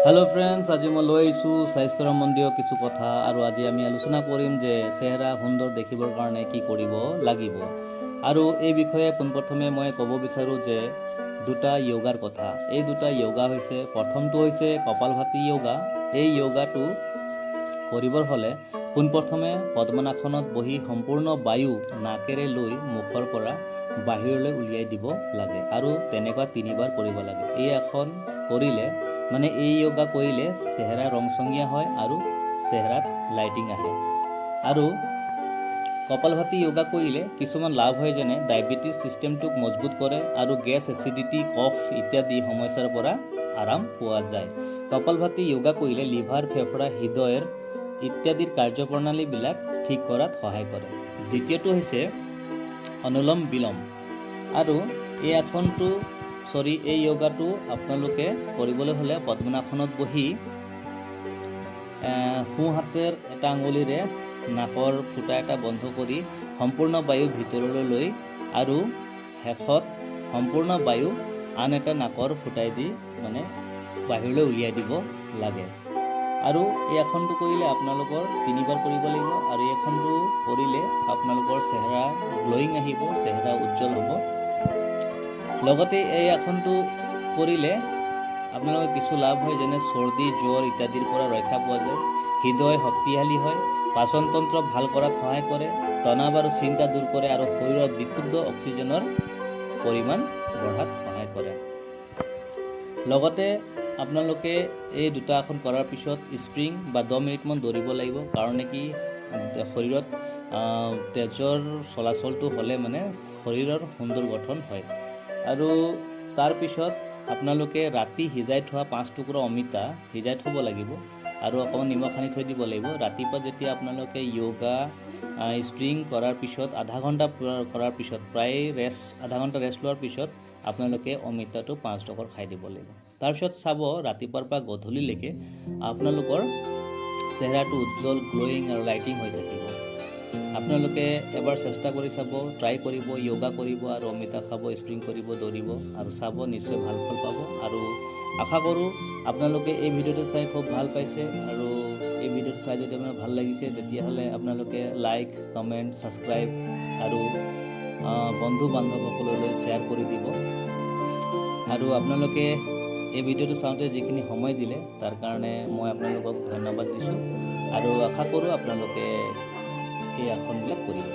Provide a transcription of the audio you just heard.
Hello' friends, আজি মই লৈ আহিছোঁ স্বাস্থ্য সম্বন্ধীয় কিছু কথা আৰু আজি আমি আলোচনা কৰিম যে চেহেৰা সুন্দৰ দেখিবৰ কাৰণে কি কৰিব লাগিব। আৰু এই বিষয়ে পোনপ্ৰথমে মই ক'ব বিচাৰোঁ যে দুটা য়োগাৰ কথা। এই দুটা য়োগা হৈছে, প্ৰথমটো হৈছে কপালভাতি য়োগা। এই য়োগাটো কৰিবৰ হ'লে পোনপ্ৰথমে পদ্মাসনত বহি সম্পূৰ্ণ বায়ু নাকেৰে লৈ মুখৰ পৰা বাহিৰলৈ উলিয়াই দিব লাগে আৰু তেনেকুৱা তিনিবাৰ কৰিব লাগে। এই আসন কৰিলে, মানে এই য়োগা কৰিলে চেহেৰা ৰংচঙীয়া হয় আৰু চেহেৰাত লাইটিং আহে। আৰু কপালভাতি য়োগা কৰিলে কিছুমান লাভ হয়, যেনে ডায়েবেটিছ ছিষ্টেমটোক মজবুত কৰে আৰু গেছ, এচিডিটি, কফ ইত্যাদি সমস্যাৰ পৰা আৰাম পোৱা যায়। কপালভাতি য়োগা কৰিলে লিভাৰ, ফেফড়া, হৃদয়ৰ ইত্যাদিৰ কাৰ্যপ্ৰণালীবিলাক ঠিক কৰাত সহায় কৰে। দ্বিতীয়টো হৈছে অনুলোম বিলোম। আৰু এই আসনটো, চৰি, এই য়োগাটো আপোনালোকে কৰিবলৈ হ'লে পদ্মাসনত বহি সোঁ হাতেৰ এটা আঙুলিৰে নাকৰ ফুটা এটা বন্ধ কৰি সম্পূৰ্ণ বায়ু ভিতৰলৈ লৈ আৰু শেষত সম্পূৰ্ণ বায়ু আন এটা নাকৰ ফুটাই দি মানে বাহিৰলৈ উলিয়াই দিব লাগে। আৰু এই আসনটো কৰিলে আপোনালোকৰ তিনিবাৰ কৰিব লাগিব। আৰু এই আসনটো কৰিলে আপোনালোকৰ চেহেৰা গ্ল'য়িং আহিব, চেহেৰা উজ্জ্বল হ'ব। লগতে এই আসনটো কৰিলে আপোনালোকৰ কিছু লাভ হয়, যেনে চৰ্দি, জ্বৰ ইত্যাদিৰ পৰা ৰক্ষা পোৱা যায়, হৃদয় শক্তিশালী হয়, পাচনতন্ত্ৰ ভাল কৰাত সহায় কৰে, তনাৱ আৰু চিন্তা দূৰ কৰে আৰু শৰীৰত বিশুদ্ধ অক্সিজেনৰ পৰিমাণ বঢ়াত সহায় কৰে। লগতে আপোনালোকে এই দুটা আসন কৰাৰ পিছত স্প্ৰিং বা 10 মিনিটমান দৌৰিব লাগিব, কাৰণ কি শৰীৰত তেজৰ চলাচলটো হ'লে মানে শৰীৰৰ সুন্দৰ গঠন হয়। আৰু তাৰপিছত আপোনালোকে ৰাতি সিজাই থোৱা 5 টুকুৰা অমিতা সিজাই থ'ব লাগিব আৰু অকণমান নিমখ সানি থৈ দিব লাগিব। ৰাতিপুৱা যেতিয়া আপোনালোকে য়োগা, স্প্ৰিং কৰাৰ পিছত, আধা ঘণ্টা কৰাৰ পিছত, প্ৰায় ৰেষ্ট, আধা ঘণ্টা ৰেষ্ট লোৱাৰ পিছত আপোনালোকে অমিতাটো 5 টুকুৰা খাই দিব লাগিব। তাৰপিছত চাব, ৰাতিপুৱাৰ পৰা গধূলিলৈকে আপোনালোকৰ চেহেৰাটো উজ্জ্বল, গ্ল'য়িং আৰু লাইটিং হৈ থাকিব। আপোনালোকে এবাৰ চেষ্টা কৰি চাব, ট্ৰাই কৰিব, য়োগা কৰিব আৰু অমিতা খাব, স্প্ৰিং কৰিব, দৌৰিব আৰু চাব, নিশ্চয় ভাল ফল পাব। আৰু আশা কৰোঁ আপোনালোকে এই ভিডিঅ'টো চাই খুব ভাল পাইছে। আৰু এই ভিডিঅ'টো চাই যদি আপোনাৰ ভাল লাগিছে, তেতিয়াহ'লে আপোনালোকে লাইক, কমেণ্ট, ছাবস্ক্ৰাইব আৰু বন্ধু বান্ধৱসকললৈ শ্বেয়াৰ কৰি দিব। আৰু আপোনালোকে এই ভিডিঅ'টো চাওঁতে যিখিনি সময় দিলে, তাৰ কাৰণে মই আপোনালোকক ধন্যবাদ দিছোঁ আৰু আশা কৰোঁ আপোনালোকে এই আসনবিলাক কৰিব।